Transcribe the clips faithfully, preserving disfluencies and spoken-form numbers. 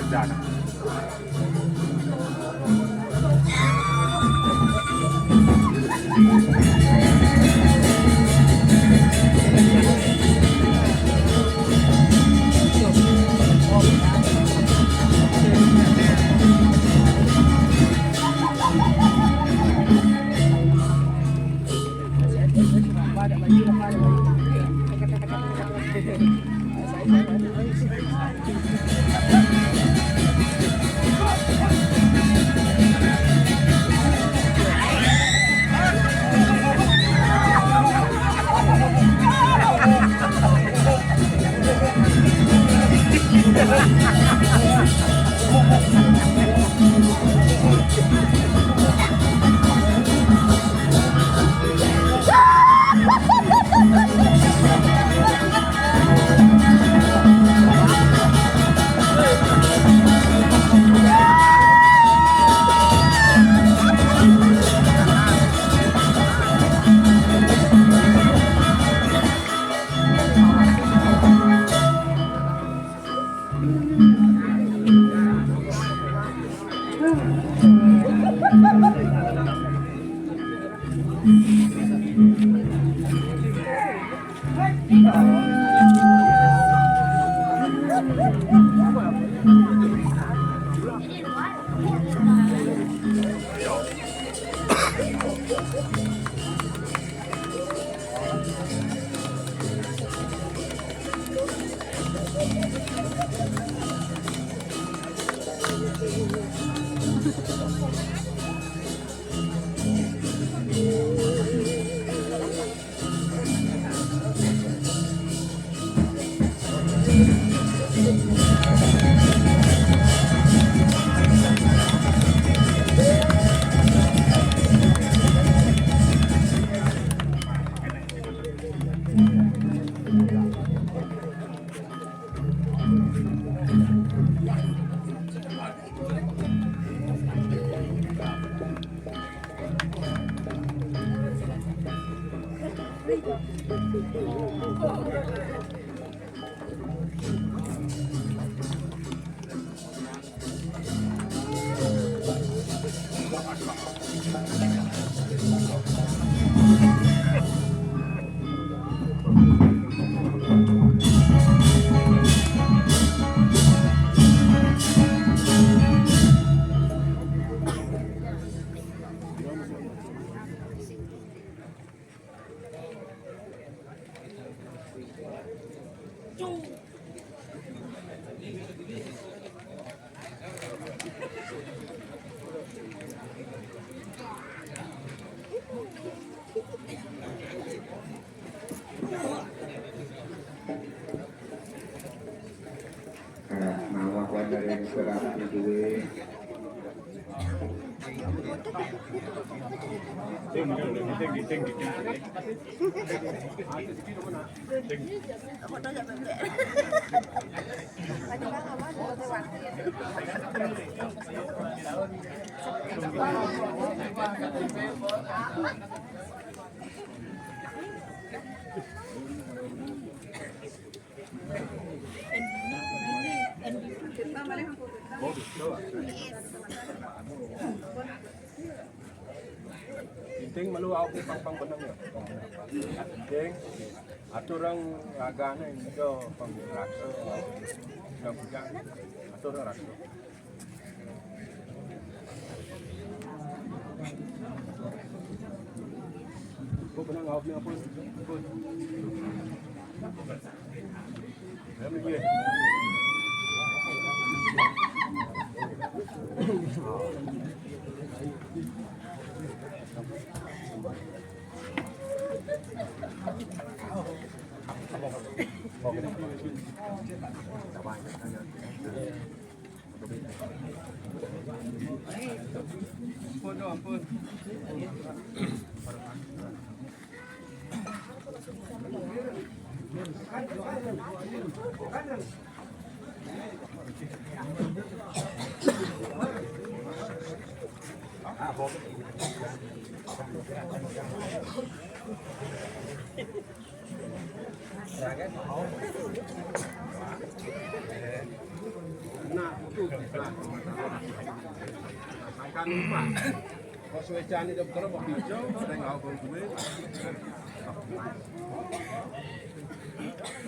Nah, mawon wonten ing serat duwe. Inting melu awak pang-pang beneng ya. Inting atur orang ragane ijo pang raksa. Udah bujang atur raksa. Kok beneng awaknya apa? Ampun, ampun. Nah, Sakan rumah. Kok suwe jane jam telu kok ijo, sing nggawa wong duwe.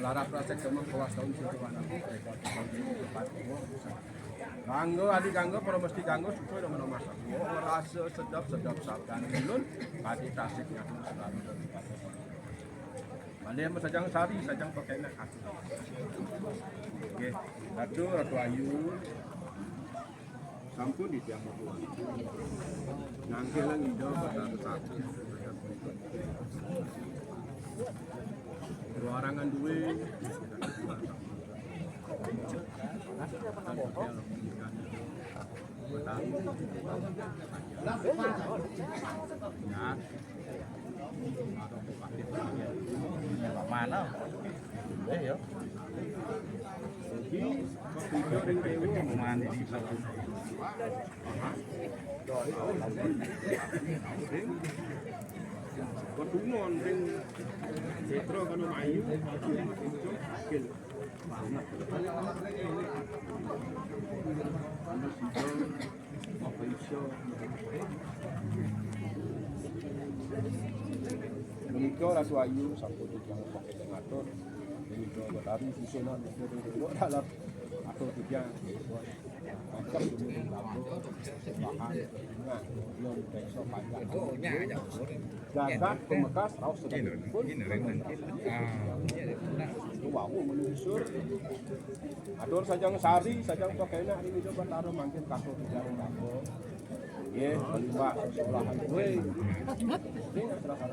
Laras rasek demen kawas taun sing tuan aku, mereka tukang ini tempat gua. Kanggo adi kanggo para mesti kanggo suwe demen masak. Gua ngerasa sedap-sedap sabdan ulun, pati tasik nyatu selalu. Mane sajang sari, sajang pakaian aku. Nggih, Ratu, Ratu Ayu. Sampun di tiang Ratu Ayu. Nangke lang Ida bakal tetap. Ruarangan duwe. Ya. Mana? Eh, ya. Mandi. Ketungon ring Petro kanu mayu. Banget. Anu sida apa iso. Menika Ratu Ayu sampun titiang pakai ngatur. Menika Betari susunan menika teng tengok dalam atur titiang. Mantap dulu di Labuh. Bahan. Nah, belum iso panjang. Jagat pemekas raos sedang pun. Wau menyusur. Atur sajang sari, sajang pokena ini coba taruh mangkin kasur di dalam dapur. Nggih, kalimbah sesolahan kowe. Ini serahkan.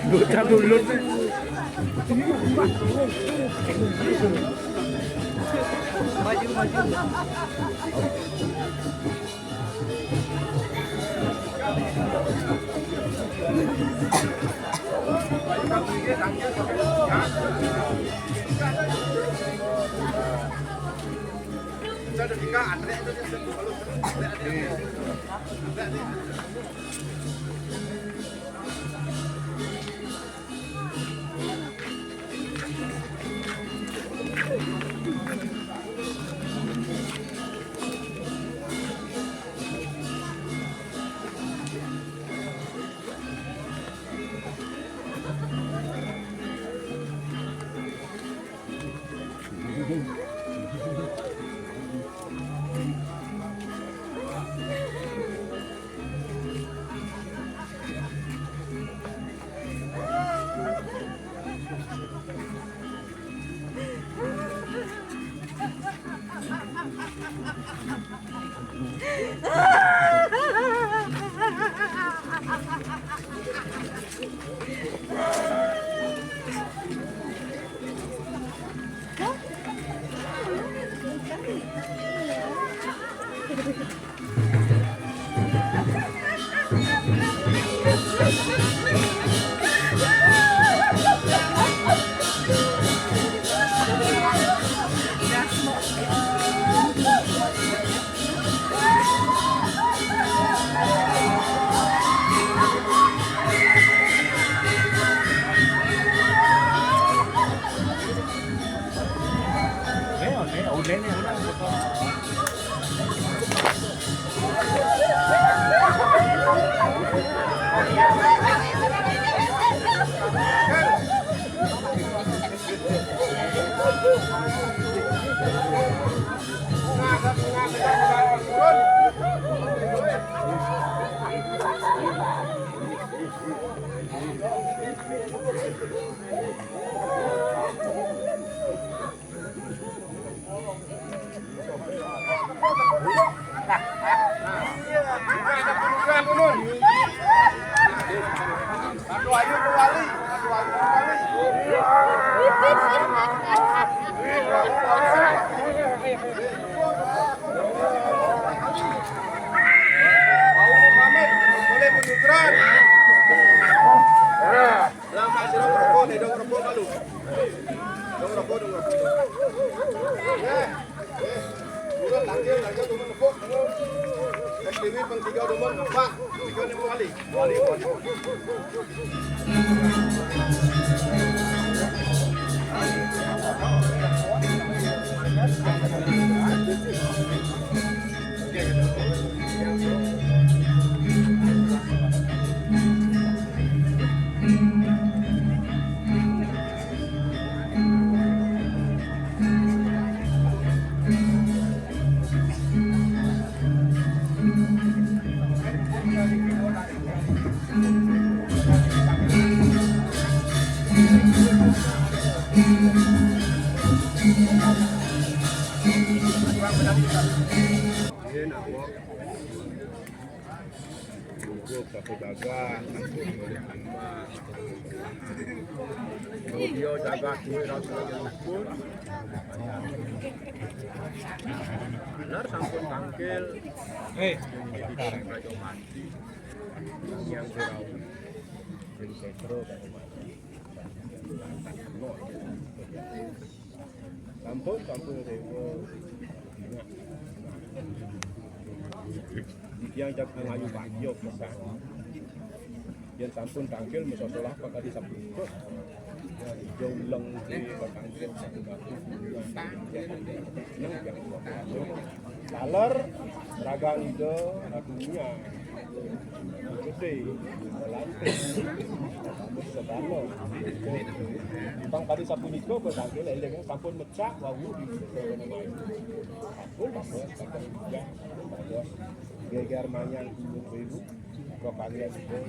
Bocah dulur. Dia jaga duit ratus ribu pun. Benar sampun tangkil. Eh, yang kurang. Jadi Petro. Sampun, sampun, sampun. Yang jaga ngayu Pak Yo pesan. Yang sampun tangkil mesosolah Pak Kadi sampun. Jauh ulang di pertangkir satu batu. Nang yang taler ragang ida dunia gede, melantik, sebana. Bang tadi sapunika bertangkir eling sampun mecak wau di sampun bagus, sampun bagus. Geger manyang gunung beru. Kok kalian itu?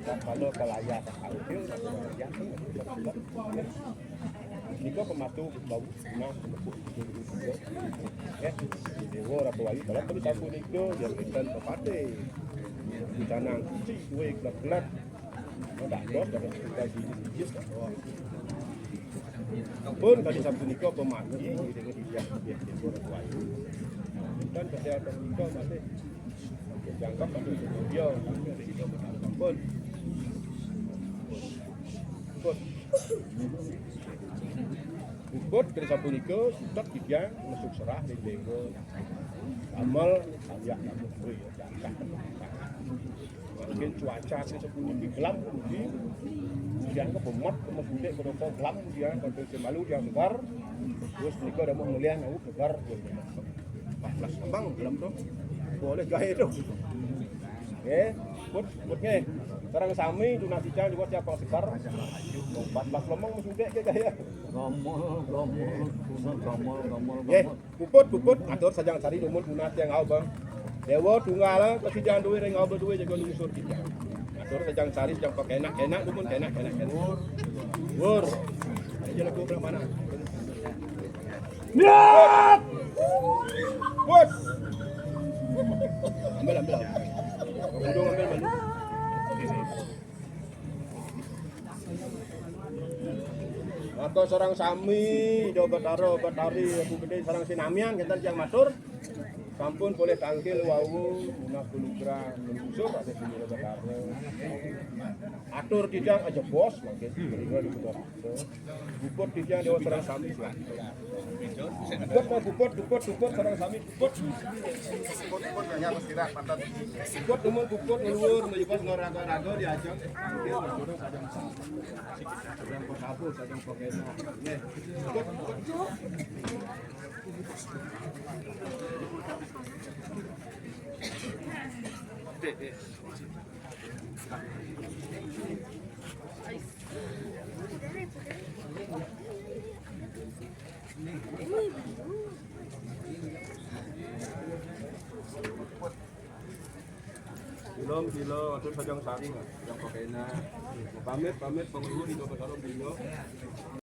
Kalau kelaya tak tahu, ya. Nika pematu bau nah, ya. Dewa Ratu Ayu, kalau perlu campur nika, dia berikan pepatih. Di tanah suci, kue gelap-gelap. Pun kali Sabtu nika pemati dengan dia dia dia buat buat. Dan kesehatan nika masih jangkau pada dia pun. Pun. Puput kali Sabtu nika sutet titiang masuk serah di Lenggo. Amal saya namun gue ya jangkau. Mungkin cuaca sing sepuniki kelam puniki. Dianggap bemat, kemudian ke dokter kelam, dia kalau sing malu dia segar. Terus nika ada mau melihat aku segar. Empat belas kembang kelam tuh. Boleh gaya tuh. Oke, put, put nggih. Sareng sami tunas titiang juga siapa segar. Empat belas lomong mesti gaya. Gomol, gomol, gomol, gomol, gomol. Nggih. Puput, puput, atur sajang sari dumun tunas tiang au, Bang. Dewa tunggal, kesidian duwe ring au duwe jaga lungsur kita. Atur sajang sari, sajang pakenak, enak dumun, enak, enak, enak. Wur. Aja lagu belah mana? Niat! Put. Ambil, ambil. Udah ambil malu. Maka sareng sami, Ida Betara, Betari, Ibu Gedé, sareng sinamian, kinten tiyang matur. Sampun polih tangkil wau, nunas kulugra, menusuh, ada sini Ida Betara. Atur titiang aja bos, mangkin. Mriki Ida Betara. Puput titiang Dewa sareng sami, siap. Puput, puput, puput, puput, sareng sami, puput. Puput, puput, ya, Mas Kira, pantat. Puput, dumun, puput, ngluwur, menyebut, ngaraga-raga, diajeng. Tangkil, ngurus, ajeng. Ajeng, pekabus, ajeng, pekena. Nggih. Puput, puput. Dek, dek. Belum, belum, atur sajang sari, sajang pakainya. Pamit, pamit, penghulu di Kota Tarum, belum.